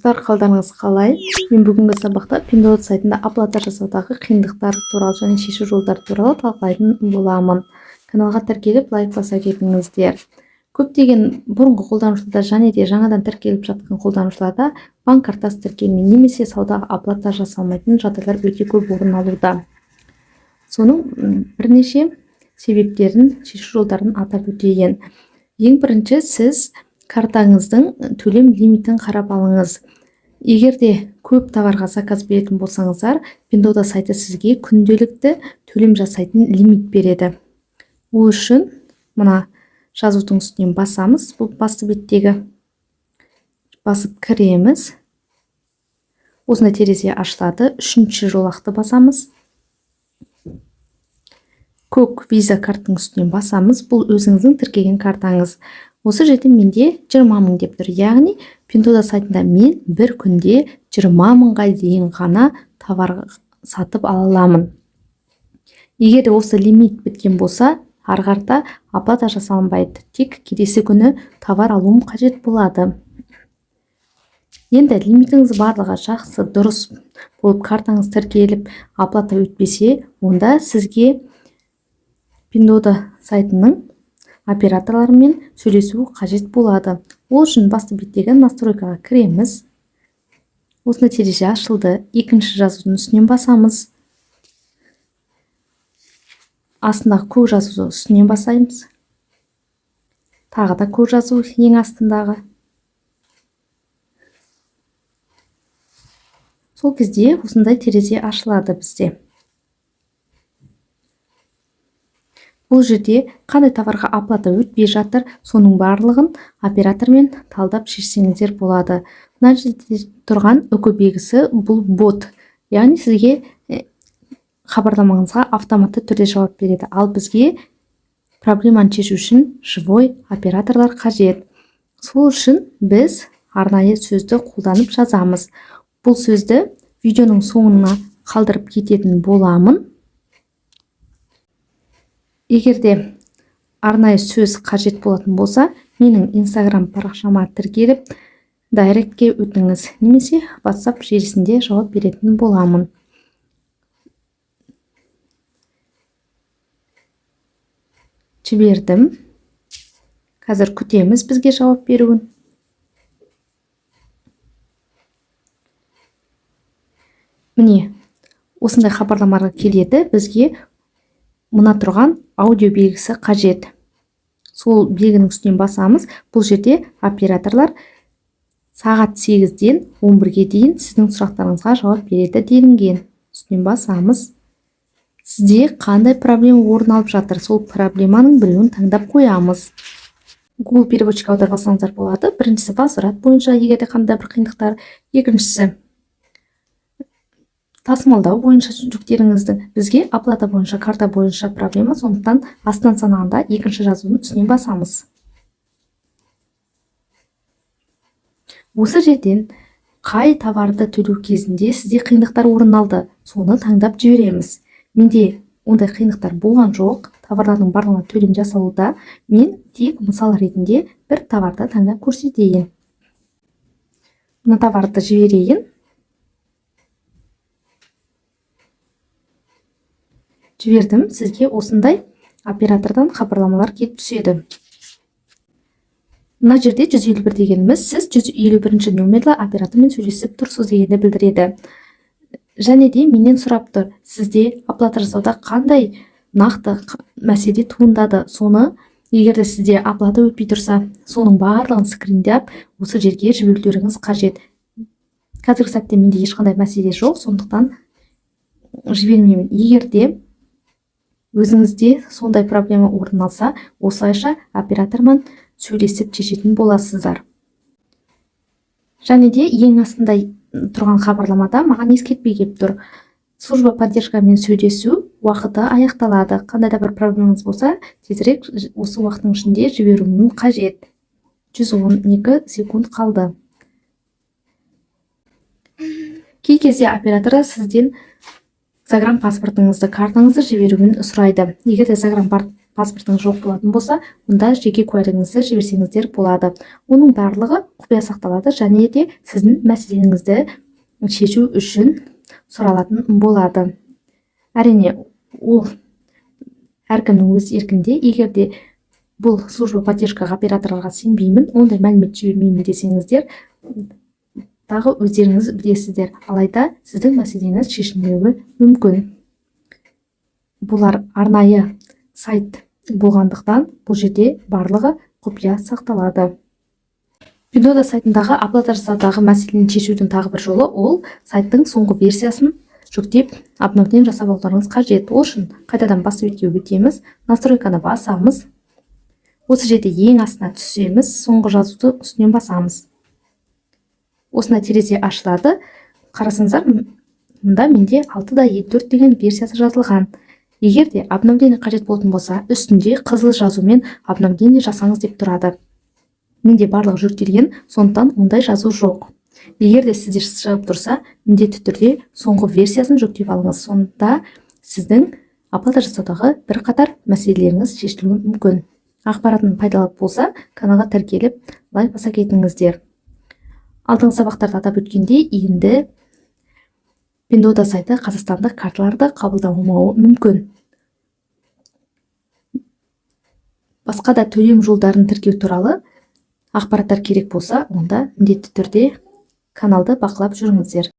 Достар, қалдарыңыз қалай? Мен бүгінгі сабақта Пиндуодуо сайтында оплата жасаудағы қиындықтар туралы және шешу жолдары туралы талқылайтын боламын. Каналға тіркеліп, лайк баса кетіңіздер. Көптеген бұрынғы қолданушыларда және де жаңадан тіркеліп жатқан қолданушыларда банк картасы тіркелмей немесе саудаға оплата жасалмайтын жағдайлар өте көп орын алуда. Соның бірнеше себептерін, шешу жолдарын атап өтейін. Ең бірінші, сіз картаңыздың төлем лимитін қарап алыңыз. Егер де көп товарға заказ беретін болсаңыздар, Пиндуодуо сайты сізге күнделікті төлем жасайтын лимит береді. Ол үшін мына жазудың үстінен басамыз, бұл басты беттегі басып кіреміз. Осындай терезе ашылады. Үшінші жолақты басамыз. Көк виза карттың үстінен басамыз. Бұл өзіңіздің тіркеген картаңыз. Осы жерде менде 20 мың деп тұр. Яғни Пиндуодуо сайтында мен бір күнде 20 мыңға дейін ғана товар сатып ала аламын. Егер де осы лимит біткен болса, ары қарата оплата жасалынбайды. Тек келесі күні товар алуым қажет болады. Енді лимитіңіз барлығы жақсы, дұрыс болып, картаңыз тіркеліп, оплата өтпесе, онда сізге Пиндуодуо сайтының операторларымен сөйлесу қажет болады. Ол үшін басты беттегі настройкаға кіреміз. Осындай терезе ашылды. Екінші жазудың үстінен басамыз. Астындағы көк жазудың үстінен басаймыз. Тағы да көк жазу ең астындағы. Сол кезде осындай терезе ашылады бізде. Бұл жерде қандай товарға оплата өтпей жатыр, соның барлығын оператормен талдап шешсеңіздер болады. Мына жерде тұрған үкі белгісі бұл бот. Яғни сізге хабарламаңызға автоматты түрде жауап береді. Ал бізге проблеманы шешу үшін живой операторлар қажет. Сол үшін біз арнайы сөзді қолданып жазамыз. Бұл сөзді видеоның соңына қалдырып кететін боламын. Егер де арнайы сөз қажет болатын болса, менің Инстаграм парақшама тіркеліп, директке өтіңіз немесе WhatsApp желісінде жауап беретін боламын. Жібердім. Қазір күтеміз бізге жауап беруін. Міне, осындай хабарламалар келеді. Бізге мына тұрған аудио белгісі қажет. Сол белгінің үстінен басамыз. Бұл жерде операторлар сағат 8-ден 11-ге дейін сіздің сұрақтарыңызға жауап береді делінген. Үстінен басамыз. Сізде қандай проблема орын алып жатыр, сол проблеманың біреуін таңдап қоямыз. Google переводчик аударып алсаңыздар болады. Біріншісі возврат бойынша, егер де қандай бір қиындықтар, екіншісі тасымалдау бойынша жүктеріңіздің, бізге оплата бойынша, карта бойынша проблема, сондықтан астынан санағанда екінші жазудың үстінен басамыз. Осы жерден қай товарды төлеу кезінде сізде қиындықтар орын алды, соны таңдап жібереміз. Менде ондай қиындықтар болған жоқ, товарлардың барлығына төлем жасалуда. Мен тек мысал ретінде бір товарды таңдап көрсетейін. Мына товарды жіберейін. Жібердім, сізге осындай оператордан хабарламалар келіп түседі. Мына жерде 151 дегеніміз, сіз 151 нөмірлі оператормен сөйлесіп тұрсыз дегенді білдіреді. Және де менен сұрап тұр, сізде оплата жасауда қандай нақты мәселе туындады, соны егер де сізде оплата өтпей тұрса, соның барлығын скриндеп осы жерге жіберулеріңіз қажет. Қазіргі сәтте менде ешқандай мәселе жоқ, сондықтан жібермеймін. Егер де өзіңізде сондай проблема орын алса, осылайша оператормен сөйлесіп шешетін боласыздар. Және де ең астында тұрған хабарламада маған ескертпе келіп тұр. Служба поддержкамен сөйлесу уақыты аяқталады. Қандай да бір проблемаңыз болса, тезірек осы уақыттың ішінде жіберуім қажет. 112 секунд қалды. Кей кезде оператор сізден загранпаспортыңызды, картаңызды жіберуін сұрайды. Егер де Паспортыңыз жоқ болатын болса, онда жеке куәлігіңізді жіберсеңіздер болады. Оның барлығы құпия сақталады және де сіздің мәселеңізді шешу үшін сұралатын болады. Әрине, ол әркімнің өз еркінде. Егер де бұл служба поддержкаға, операторларға сенбеймін, ондай мәлімет жібермеймін десеңіздер, тағы өздеріңіз білесіздер. Алайда сіздің мәселеңіз шешілмеуі мүмкін. Бұлар арнайы сайт болғандықтан, бұл жерде барлығы құпия сақталады. Пиндуодуо сайтындағы оплата жасаудағы мәселені шешудің тағы бір жолы — ол сайттың соңғы версиясын жүктеп, обновление жасап алуларыңыз қажет. Ол үшін қайтадан басты бетке өтеміз, настройканы басамыз. Осы жерде ең астына түсеміз, соңғы жазуды үстінен басамыз. Осындай терезе ашылады. Қарасаңыздар, мында менде 6.4 деген версиясы жазылған. Егер де обновление қажет болатын болса, үстінде қызыл жазумен «обновление жасаңыз» деп тұрады. Менде барлығы жүктелген, сондықтан ондай жазу жоқ. Егер де сізде шығып тұрса, міндетті түрде соңғы версиясын жүктеп алыңыз. Сонда сіздің оплата жасаудағы бірқатар мәселелеріңіз шешілуі мүмкін. Ақпаратым пайдалы болса, каналға тіркеліп, лайк баса кетіңіздер. Алдыңғы сабақтарда атап өткендей, енді Пиндуодуо сайты қазақстандық карталарды қабылдамауы мүмкін. Басқа да төлем жолдарын тіркеу туралы ақпараттар керек болса, онда міндетті түрде каналды бақылап жүріңіздер.